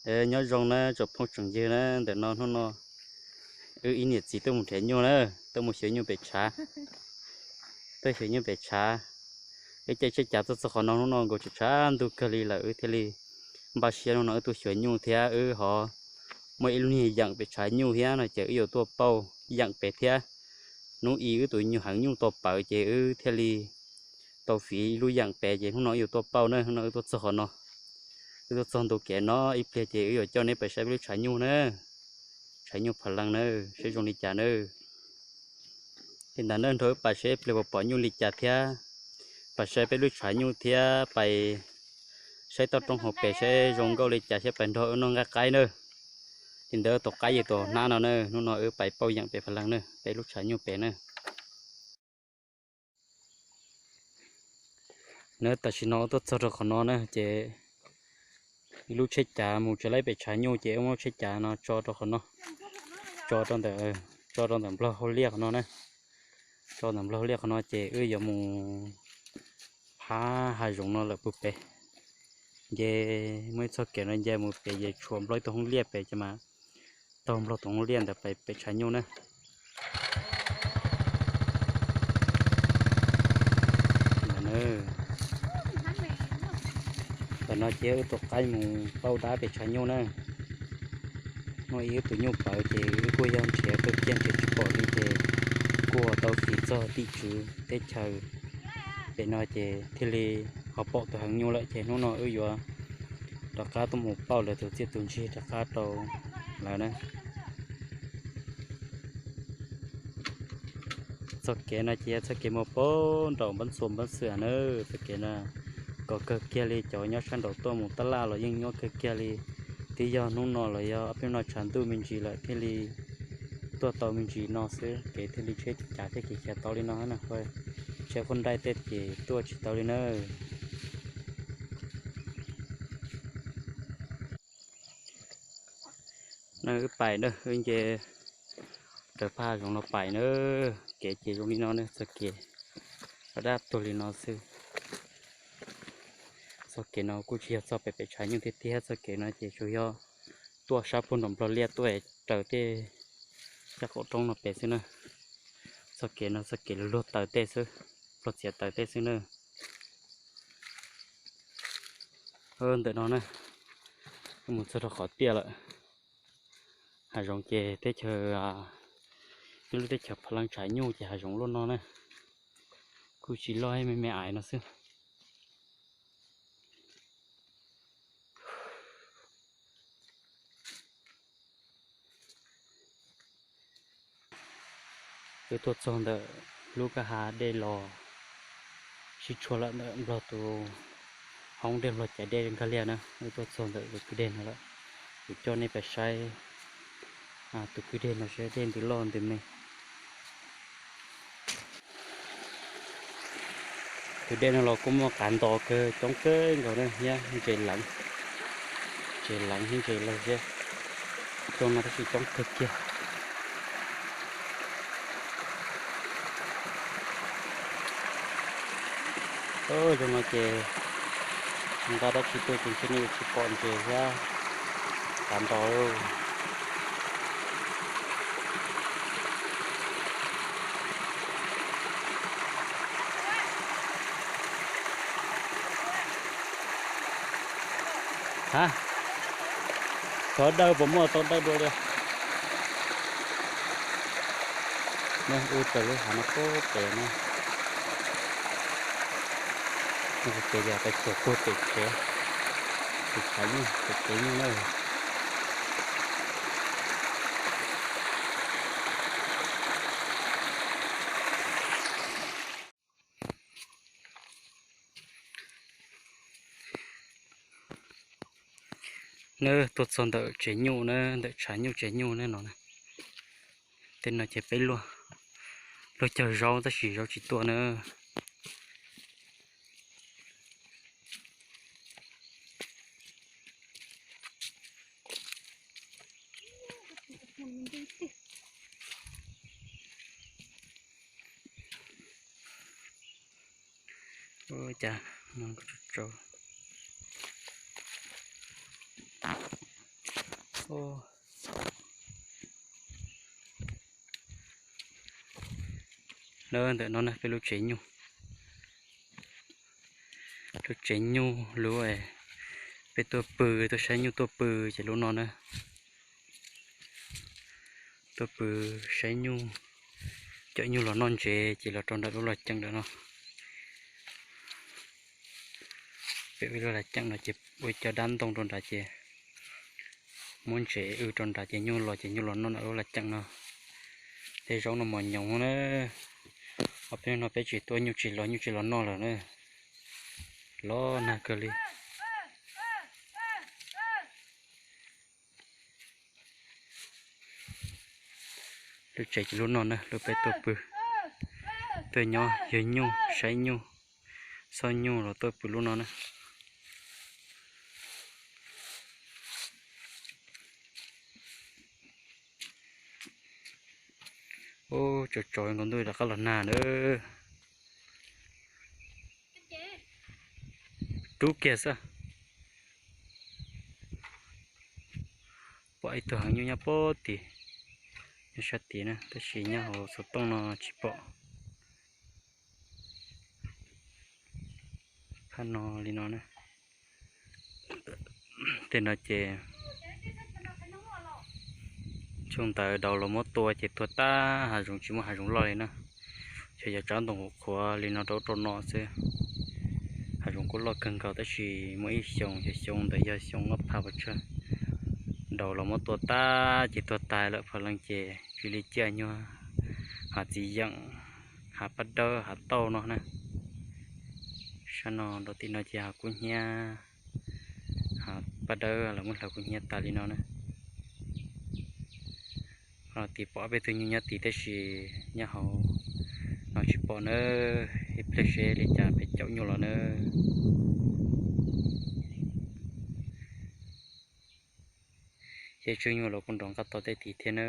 Nyob zoo na tsoom phooj tsoom ywg na, ntawm no hnub no wb ib niam txiv tuaj mus nrhiav nyuj na, tuaj mus xyuas nyuj pem tshav, tuaj xyuas nyuj pem tshav. Wb caij tsheb cav tuaj txog qhov no hnub no nkaus tshav tshav ntuj kawg li lawm wb thiaj li npaj siab hnub no wb tuaj xyuas nyuj thiab wb ho muaj ib lub niag yeem pem tshav nyuj thiab no ces wb yuav tuaj pauj yeem pem thiab. Hnub ib wb tus nyuj heev nyuj tau pawv ces wb thiaj li tau fiv ib lub yeem pem ces hnub no wb yuav tuaj pauj na, hnub no wb tuaj txog qhov no. Wb tuaj txog ntu kev no ib pliag ces wb yuav coj neb pais saib peb lub tshav nyuj na, tshav nyuj phav leej na, saib zoo li cas na. Li ntawd na nrog wb pais saib ib pliag puas pom nyuj li cas thiab, pais saib peb lub tshav nyuj thiab pais saib toj roob hauv pes saib zoo nkauj li cas thiab pais nrog wb noj nqaij qaib na. Li ntawd tus qaib yog tus hnab no na, hnub no wb pais pauj yeem pem phav leej na, peb lub tshav nyuj pem na. Na tam sim no tuaj txog rau qhov no na ces ib lub tsheb cav mus tsis laib pem tshav nyuj ces wb muab lub tsheb cav no tso rau qhov no, tso rau ntawm, tso rau ntawm nplog hauv liaj qhov no na. Tso ntawm nplog hauv liaj qhov no ces wb yuav mus phab hav zoov no lawm puag pem. Nce, muaj ib txoj kev no nce mus pem ces tshuav nplog ib tug hoob liaj pem ces mas taug nplog tus hoob liaj ntawd pem tshav nyuj na. Ntawm no ces wb tus qaib mus pauj dab pem tshav nyuj na. Muaj ib wb tus nyuj pawv ces wb kuj yog nrhiav kawg kiag nrhiav tsis pom li ces kuj tau fiv txog tim tswv teb chaws pem no ces thiaj li ho pom tus heev nyuj lawm ces hnub no wb yuav rov qab tuaj mus pauj lawv tus txiaj tus ntsig rov qab rau lawv na. Txoj kev no ces yog txoj kev mus pem nraum npab txuas npab xwm na. Txoj kev no kov kawg kiag li, cov nyob sab nraum tuaj mus tab laj los yeej nyuaj kawg kiag li. Twb yog hnub no los yog ob peb hnub no tshav ntuj me ntsis lawm thiaj li tuaj tau me ntsis no xwb, kev thiaj li tsheb cav thiab kev khiav tau li no na. Tsheb qub nraij tej ces tuaj tsis tau li na. No wb pais na, wb nce raws phaj zoov no pais na. Kev ces zoo li no ne, txoj kev dab tuag li no xwb. Txoj kev no kuj tsis yog txoj pem pem tshav nyuj tiag tiag, txoj kev no ces tsuas yog tuaj sab puag nram nplog liaj tuaj raws tej caj qaum roob no pem xwb na. Txoj kev no txoj kev luag taws tej xwb, luag txiav taws tej xwb na. Ntawm no na, mus txog rau qhov tiaj lawm. Hav zoov ces teb chaws, ib lub teb chaws phav leej tshav nyuj ces hav zoov luaj no na, kuj tsis loj, me me ais no xwb. Wb tuaj txog ntawm lub kwj ha dej los sib tshuam lawm ntawm nplog tus hoob dej nplog caiv dej nkag liaj na. Wb tuaj txog ntawm tus kwj deg no lawm, kuv coj nej pais saib tus kwj deg no seb dej ntws loj ntws me. Tus dej no los kuj muaj qav ntos kawg coob kawg nkaus na, thiab ntses leev, ntses leev thiab ntses laug thiab. Rooj no tab sis coob kawg kiag. Rooj no ces nqa dab tsi tuaj ces ntshe nej yuav tsis pom ntses thiab qav ntos li. Ha, xyov dawb puas muaj tau dawb dua li. Nej ua raws lub hav no puag pem no, ces yog pais tsuas puag pem tsev, pem tshav nyuj, pem tsev nyuj na. Neb tuaj txog ntawm tsev nyuj na, ntawm tshav nyuj tsev nyuj na no. Tej no ces peb luaj, luaj cog zaub tab sis zaub tsis tuaj na. Ua cas no tsau. Ub, na ntawm no na peb lub tsev nyuj, lub tsev nyuj lub, peb tuaj pw, tuaj saib nyuj tuaj pw ces lub no na. Tuaj pw saib nyuj, coj nyuj los noj ntsev ces los rau nram lub laj ceeb ntawm no. Peb ua lub laj ceeb no ces ua cov dab ntoo rau nrad ces muab ntsev wb rau nrad ces nyuj los ces nyuj los noj nram lub laj ceeb no. Tej zaub no mos nyoos na, ob peb hnub no peb tsis tuaj nyuj tsis los, nyuj tsis los noj lawm na. Los nag kawg li. Lub tsev ces lub no na, lub peb tuaj pw, tuaj nyob yug nyuj saib nyuj, xauj nyuj los tuaj pw lub no na. Ub, tsaus tsaus nkaus ntuj rov qab los nag na. Rub kiag xwb. Pom ib tug heev nyuj nyob pob tim, nyob sab tid na, tab sis nyob hauv xov tooj no tsis pom. Phab no li no na. Tej no ces xyoo ntawd daus los muab tua ces tuag tag, hav zoov tsis muaj hav zoov loj li na. Ces yog tsav ntoo qhuav li no rau ub rau no xwb. Hav zoov kuj loj kawg nkaus tab sis muaj ib xyoos, xyoo ntawd yog xyoo ob phav pes tsawg, daus los muab tua tag ces tuag tas lawm, pom leej ces cia li ciaj nyuag hav txiv yeem, hav paj dawb, hav tauj no na. Sab no nram tim no ces hav kub hnyiab, hav paj dawb los muab hlawv kub hnyiab tas li no na. Tim pom peb tug nyuj nyob tid tab sis nyob hauv no tsis pom na. Ib pliag seb li cas peb caum nyuj los na. Ces tswb nyuj los kuj nrov nqaj tau tej tid thiab na.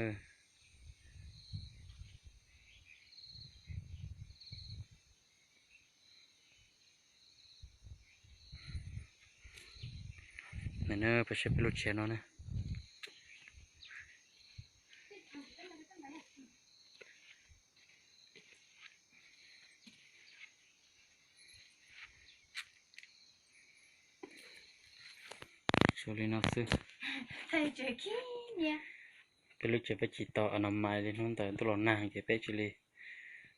Ntawm no peb saib peb lub tsev no na. Zoo li no xwb. Peb lub tsev peb tsis tau a na mais li, hnub ntawd ntuj los nag ces peb cia li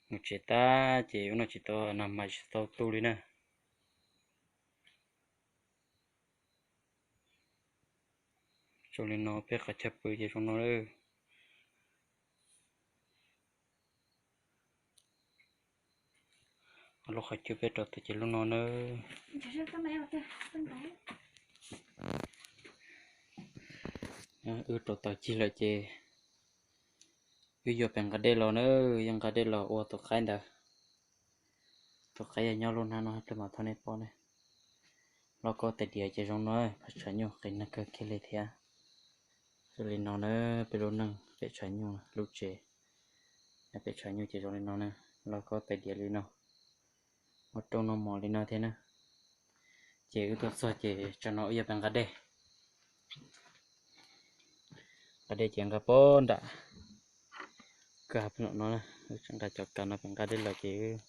mus tsev tag ces ub no tsis tau a na mais tsis tau tu li na. Zoo li no peb qhov chaw pw ces zoo no. Lub qhov cub peb rau tod ces lub no na. Wb rau tod cig lawm ces wb yuav pem nqa dej los na, yuav nqa dej los ua tus qaib ntawd. Tus qaib yog nyob lub hnab no peb mam thauj nej pom ne. Loj koj tais diav ces zoo no, pem tshav nyuj qis nag kawg kiag li thiab. Zoo li no na, peb lub neej pem tshav nyuj lub tsev, pem tshav nyuj ces zoo li no na, loj koj tais diav li no, muaj rooj noj mov li no thiab na. Ces wb tuaj txog ces tsam no wb yuav pem nqa dej. Nqa dej ces nqa pem nram, kawg pem no, wb tseem nqa cov kav no pem nqa dej los ces wb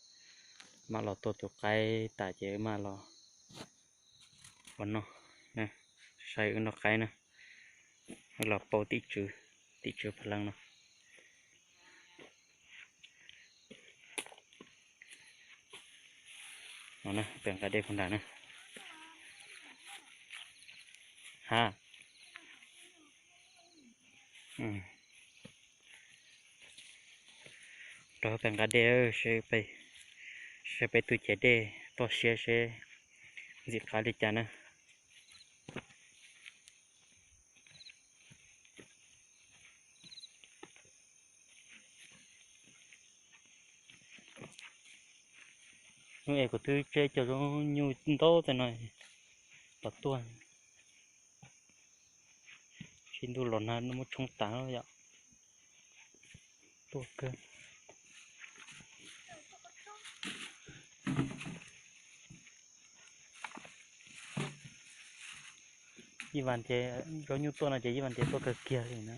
mam los tua tus qaib tas ces wb mam los ua noj, saib wb noj qaib na, los pauv tim tswv, tim tswv pha leej no. No na, pem nqa dej puag nrad na. Ha. Rau pem nqa dej, saib peb tus ciav dej toj siab seb ntxim qab li cas na. Hnub es kuv twb tseb cov zoo nyuj ntau tej no los tuaj, tsis ntuj los nag no muab tshoob tas yom. Tuaj kawg. Yij Vas tias zaub nyuj tuaj no ces Yij Vas tias tuaj kawg kiag li na.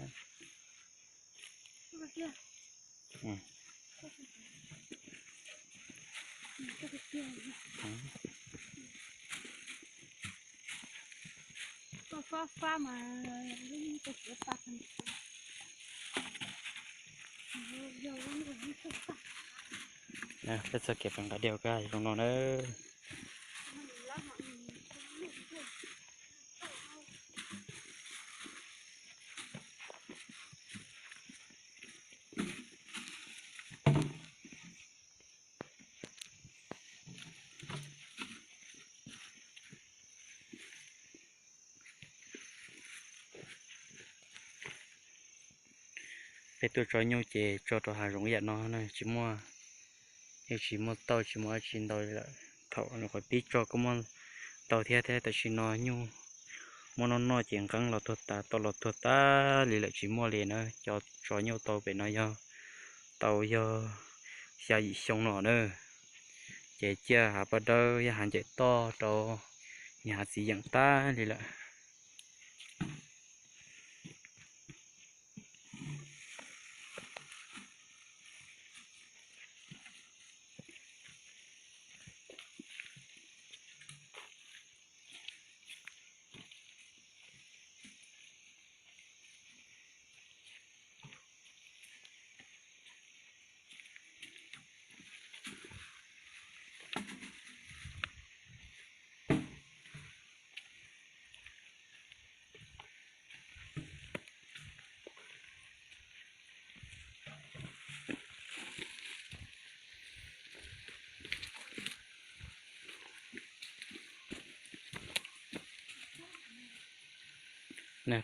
Peb txoj kev pem nqa dej koj zoo no na. Peb tuaj tso nyuj ces tso rau hav zoov yam no na, tsis muaj, yeej tsis muaj tauj tsis muaj dab tsi ntau lawm. Thaum nyuam qhuav pib tso kuj muaj ntau thiab, thiab tam sim no nyuj muaj noj noj ces nqeeb los tuag tas, tauj los tuag tas li lawm, tsis muaj li na. Cov tso nyuj tau pem no yog tau yog xya yim xyoo no na. Ces ciaj hav paj dawb, yog hav ncaim toj rau, nyias hav txiv yeem tag li lawm.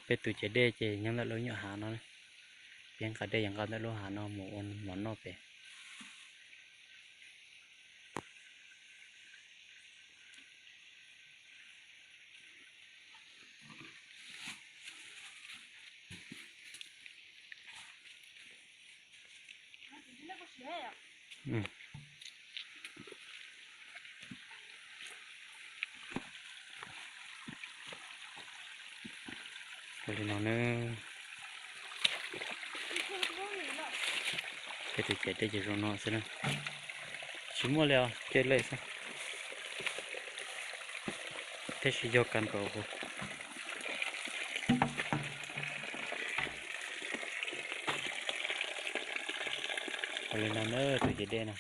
Peb tus ciav dej ces nyob ntawm lub nyuam hav no, peb nqa dej yuav nqa ntawm lub hav no mus ua mov noj pem. Ua li no na, peb tus ciav dej ces zoo no xwb na, tsis muaj li os, cia li xwb, tab sis yog kas nkaus. Ua li no na tus ciav dej no.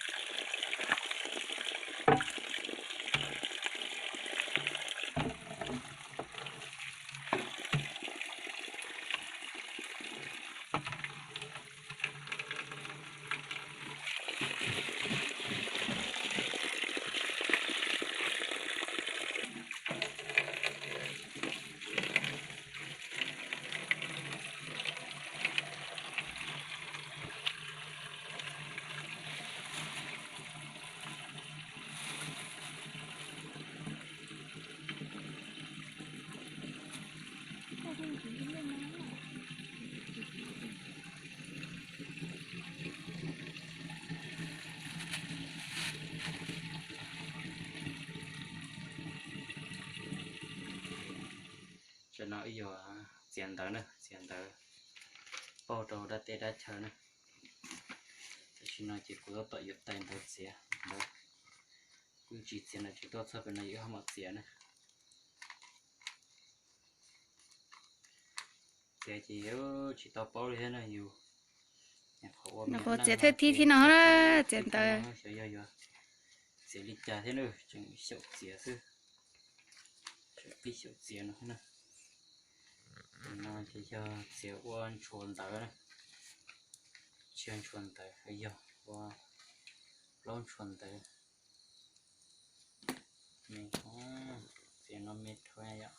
Tam no wb yuav txiav ntawv na, txiav ntawv pauj rau dab teb dab chaw na. Tam sim no ces kuv tab tom yuav tais ntawv txiav ntawv. Kuv tsis txiav ntawv tsis tuaj txog pem no yus ho mam txiav na. Txiav ces tsis tau paub li thiab na yus. Nyuam qhuav txiav thawj thib thib no na, txiav ntawv. Xyov yog yuav txiav li cas thiab na, tseem xyaum txiav xwb. Tseem pib xyaum txiav no na. Tus no ces yog txiav ua ntshua ntawv na. Tsis yog ntshua ntawv, yog ua plaub ntshua ntawv. Me, txiav no me dhau yom.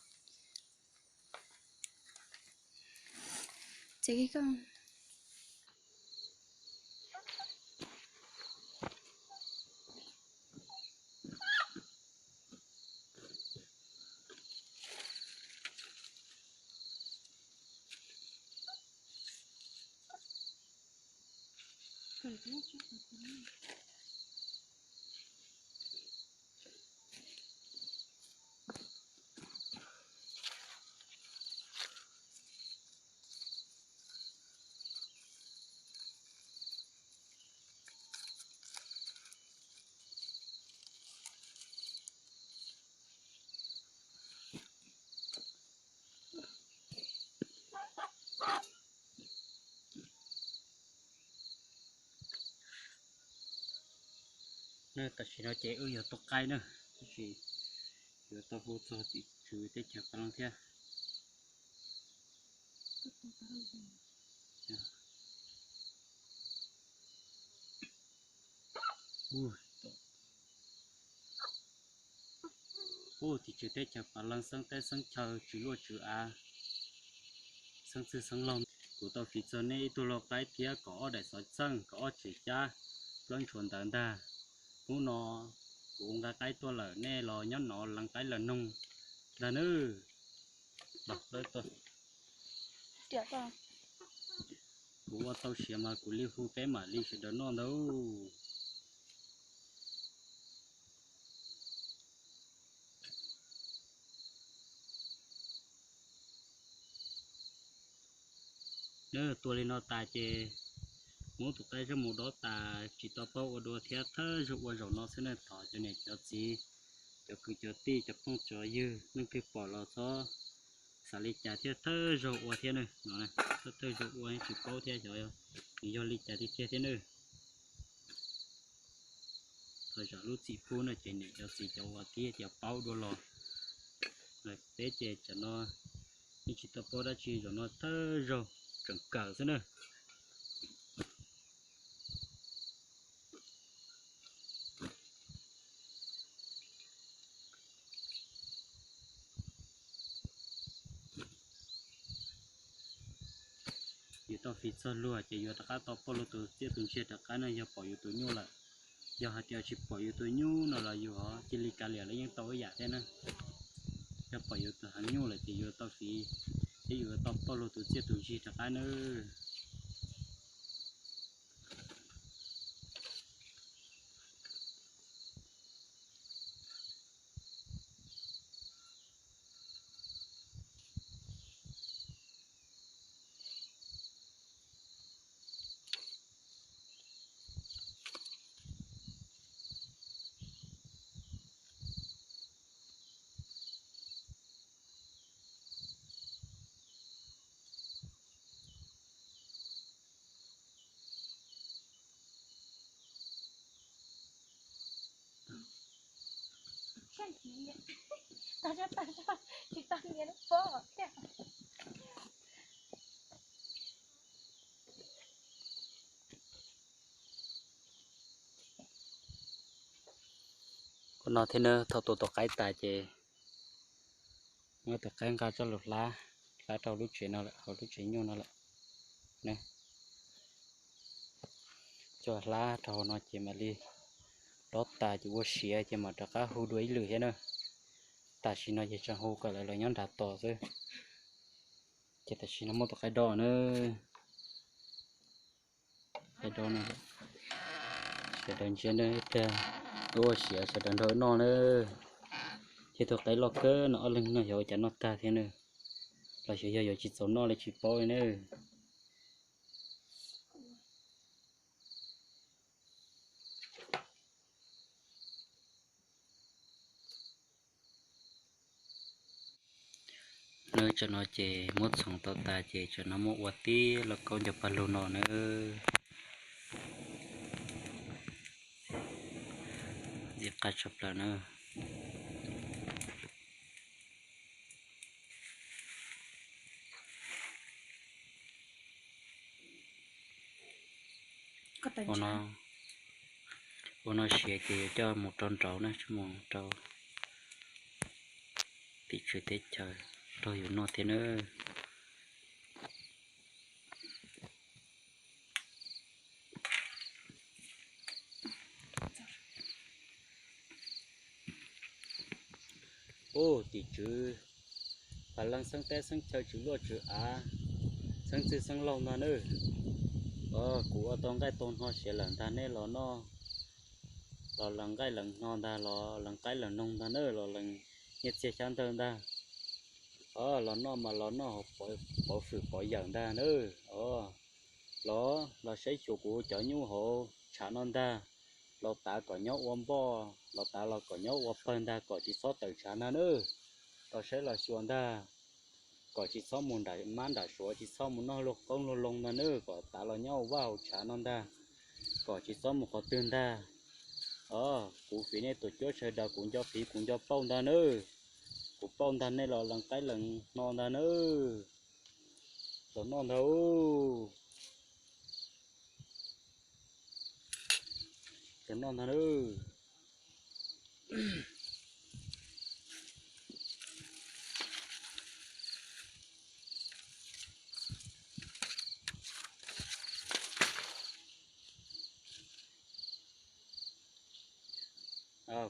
Tam sim no ces wb yuav tua qaib na, tab sis yuav tau hu txog tim tswv teb chaws Pas Leej thiab. Ub, tim tswv teb chaws Pas Leej xeeb teb xeeb chaw, tswv luaj tswv av, xeeb txwg xeeb laug. Kuv tau fiv txog nej ib tug lau qaib thiab kom ob daim xov txheej, kom ob tsev cab plaub ntshua ntawd ntag. Hnub no kuv nqa qaib tuaj lawm, nej los nyob no lees qaib los noog ntag nawb. Kuv ua tau siav mas kuv li hu peb mam li sawv daws noj ntag. Nws tua li no tas ces muab tus qaib zaj mus dob tas, tsis tau paub ua dua thiab. Thawj zaug ua zaum no xwb na, thov cov niam cov txiv, cov kwv cov tij, cov phooj cov ywg, leej twg pom los txhob xav li cas thiab, thawj zaug ua thiab na no. Thawj zaug ua tsis paub thiab xyov nws yog li cas tiag tiag thiab na. Thov zam lub txim pub no ces niam cov txiv cov uas tib cov paub dua los lawm peb ces tam no yeej tsis tau paub dab tsi, zaum no thawj zaug tseem kawm xwb na. Yus tau fiv txog luag ces yus rov qab tau pauj luag tus txiaj tus ntsig rov qab no, yog pom yus tus nyuj lawm. Yog hais tias tsis pom yus tus nyuj no los yus cia li kav liam los yeej tau ib yam thiab na. Yog pom yus tus heev nyuj lawm ces yus tau fiv thiab yus tau pauj luag tus txiaj tus ntsig rov qab nawb. Ua no thiab na, thaum tua tus qaib tas ces muab tus qaib nqa coj los hlab, hlab rau lub tsev no lawm, hauv lub tsev nyuj no lawm. Coj hlab rau hauv no ces mam li dob tas ces ua siav ces mam rov qab hu dua ib lwm thiab na. Tam sim no ces tseem hu kom lawv los nyob nram tos xwb. Ces tam sim no muab tus qaib dob na. Qaib dob no, sawv daws ntsia na, ib pliag ua siav sawv daws nrog wb noj na. Ces tus qaib loj kawg no ob leeg no xyov ua cas noj tag thiab na, los xyov yog yuav tsis txaus noj li tsis paub li na. Nawb, tsam no ces muab txhoov tau tas ces tsam no muab ua tib lauj kaub ncog paj lug no nawb. Ntxim qab tshaj plaws na. Ua no siav ces yuav coj mus rau nraud na, coj mus rau tim tswv teb chaws nrog yus noj thiab nawb. Ub, tim tswv Pas Leej xeeb teb xeeb chaw, tswv luaj tswv av, xeeb txwg xeeb laug ntag nawb. Kuv ua tau nqaij tau hno siav lawm ntag, nej los noj, los lees nqaij lees hno ntag, los lees qaib lees noog ntag nawb, los lees nyiaj txiag xyab ntawv ntag. Los noj mas los noj hauv pov fwm pov yawm ntag nawb. Los, los saib xyuas kuv cov nyuj hauv tshav no ntag. Los tav kom nyob ua npoj, los tav los kom nyob ua pawg ntag, kom tsis txhob tawm tshav ntag nawb. Los saib los xyuas ntag, kom tsis txhob mus nram mab nram suav, tsis txhob mus noj luag qoob luag loo ntag nawb, kom tav los nyob ua vaj hauv tshav no ntag, kom tsis txhob mus qhov twg ntag. Os, kuv fiv nej tuam cuab sawv daws, kuv nco fiv kuv nco pauj ntag nawb. Kuv pauj ntag nej los lees qaib lees hno ntag nawb. Los noj ntag. Los noj ntag nawb.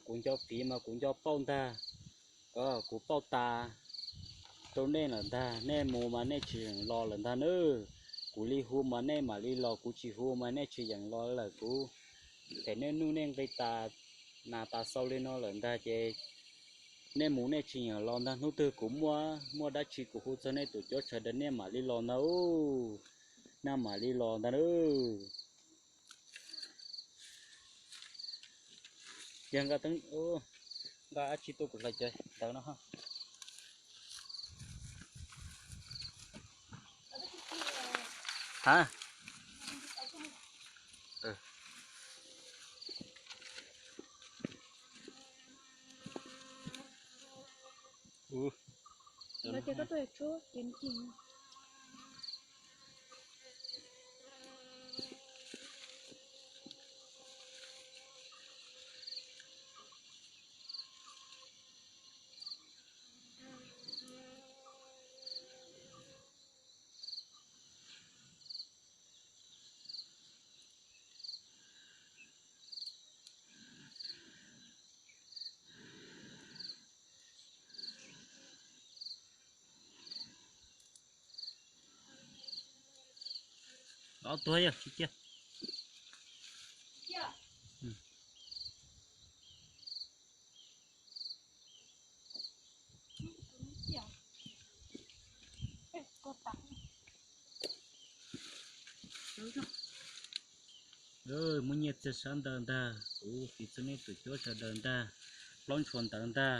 Kuv nco fiv mas kuv nco pauj ntag. Kuv pauj tas rau nej lawm ntag, nej mus mas nej tsis yeem los lawm ntag nawb. Kuv li hu mas nej mam li los, kuv tsis hu mas nej tsis yeem los lawm. Kuv them nej nuj nej nqi tas nas tas xau li no lawm ntag ces nej mus nej tsis yeem los ntag. Hnub twg kuv muaj, muaj dab tsi kuv hu txog nej tuam cuab sawv daws nej mam li los ntag. Nej mam li los ntag nawb. Yog nqa teeb, nqa dab tsi tuaj kuv hlais cov ntawd no. Ha. Ob tuag yog tsis cia. Muaj nyiaj txiag sab ntawd ntag, kuv fiv txog nej tuam cuab sawv daws ntag. Plaub ntshua ntawd ntag,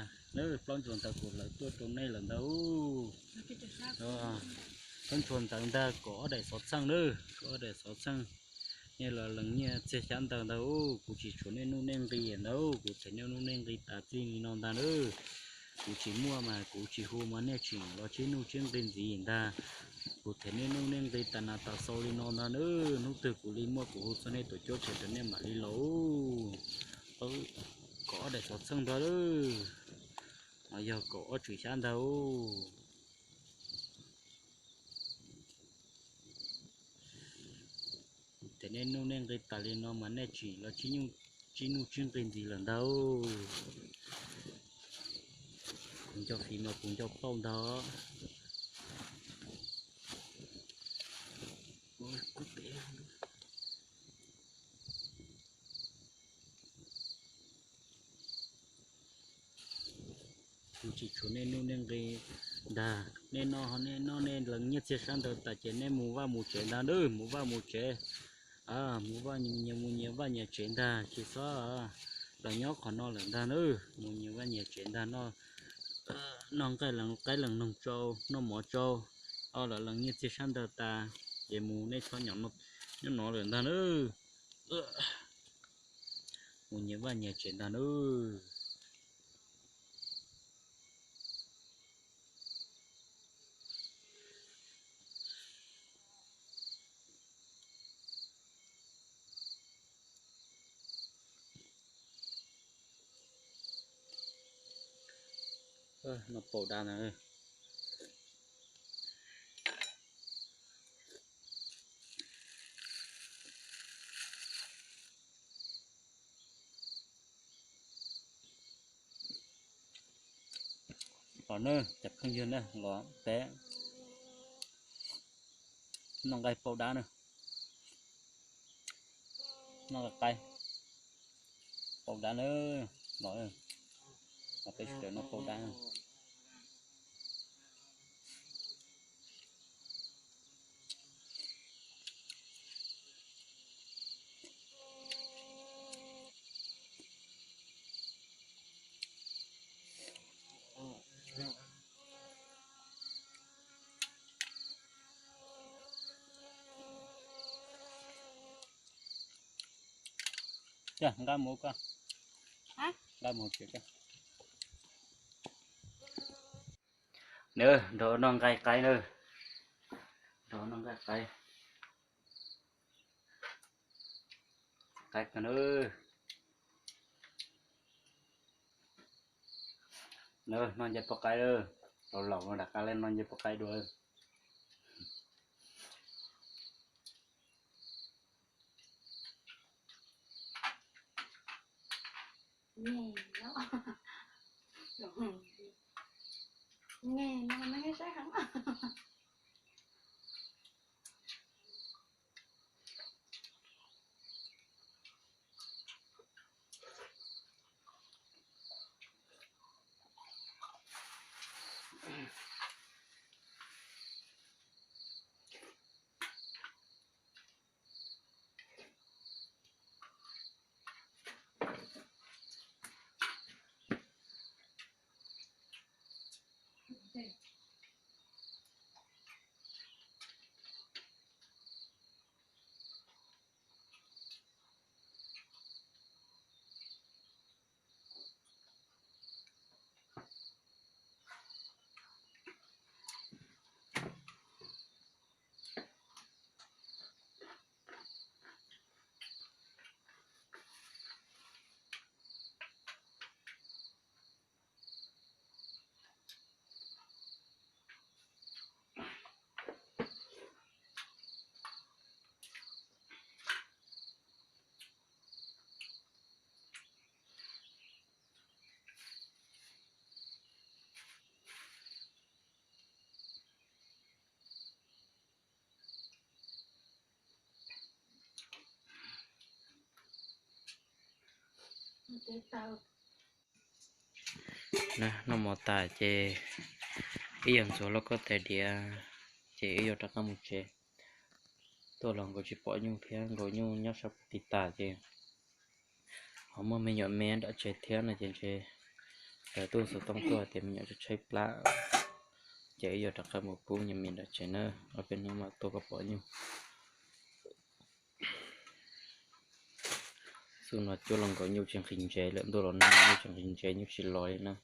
plaub ntshua ntawd kuv hlawv tuaj rau nej lawm ntag. Plaub ntshua ntawd ntag, kom ob daim xov txheej nawb, kom ob daim xov txheej. Nej los lees nyiaj txiag xyab ntawd ntag, kuv tsis tshuav nej nuj nej nqi ntag, kuv them nej nuj nej nqi tas txij li no ntag nawb. Kuv tsis muaj mas kuv tsis hu mas nej tseem los tsib nuj tsib nqi ntxiv ntag. Kuv them nej nuj nej nqi tas nas tas xau li no ntag nawb. Hnub twg kuv li muaj kuv hu txog nej tuam cuab sawv daws nej mam li los. Kom ob daim xov txheej ntag, no yog kaum ob tswm xyab ntag. Kuv them nej nuj nej nqi tas li no mas nej tseem los tsib nuj tsib nqi ntxiv lawm ntag. Kuv nco fiv mas kuv nco pauj ntag. Kuv tsis tshuav nej nuj nej nqi ntag, nej noj nej noj nej lees nyiaj txiag sab ntawd tas ces nej mus vaj mus tsev ntag nawb, mus vaj mus tsev. Mus vaj nyias mus nyias vaj nyias tsev ntag, tsis txhob los nyob qhov no lawm ntag nawb, mus nyias vaj nyias tsev ntag. Noj nqaij lees qaib lees noog tsau, noj mov tsau, lawv lees nyiaj txiag sab ntawd tas ces mus nej txhob nyob no lawm ntag nawb. Mus nyias vaj nyias tsev ntag nawb. No paum dab na. Los na cov phooj ywg na, los peb noj nqaij paum dab na. Noj nqaij paum dab na. Los, los peb sawv daws noj paum dab. Nqa mus koj. Nrog noj nqaij qaib na, nrog noj nqaij qaib, qaib kawg na. Noj nce poj qaib, laus laus no rov qab los noj nce poj qaib dua. Noj mov tas ces ib yam ntxuav lauj kaub tais diav, ces wb yuav rov qab mus tsev. Tuaj los nkaus tsis pom nyuj thiab, nkaus nyuj nyob sab puag tim tas ces ho muaj me nyuam me nram tsev thiab no ces ntshe lawv tuaj xov tooj tuaj tias me nyuam tshaib plab, ces wb yuav rov qab mus pub nyuam me nram tsev na, ob peb hnub mam tuaj kom pom nyuj. Xub no cuab los nkaus nyuj tsis nqhis ntsev lawm, ntuj los nag nyuj tsis nqhis ntsev, nyuj tsis los li na.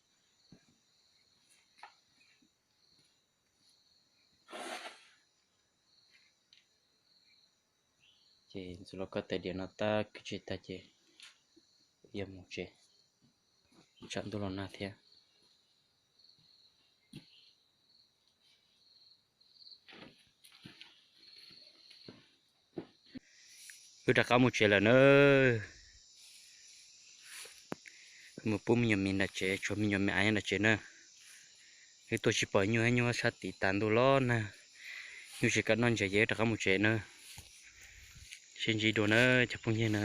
Ces ntxuav lauj kaub tais diav no tab kwv tsis tag ces yuav mus tsev, tsam ntuj los nag thiab. Wb rov qab mus tsev lawm na. Mus pub me nyuam mis nram tsev, tshuav me nyuam me aiv nyob nram tsev na. Wb tuaj tsis pom nyuj, nyuj sab tid tas, ntuj los nag, nyuj tsis kam noj ntses ces wb rov qab mus tsev na. Sib ntsib dua na cov phooj ywg na.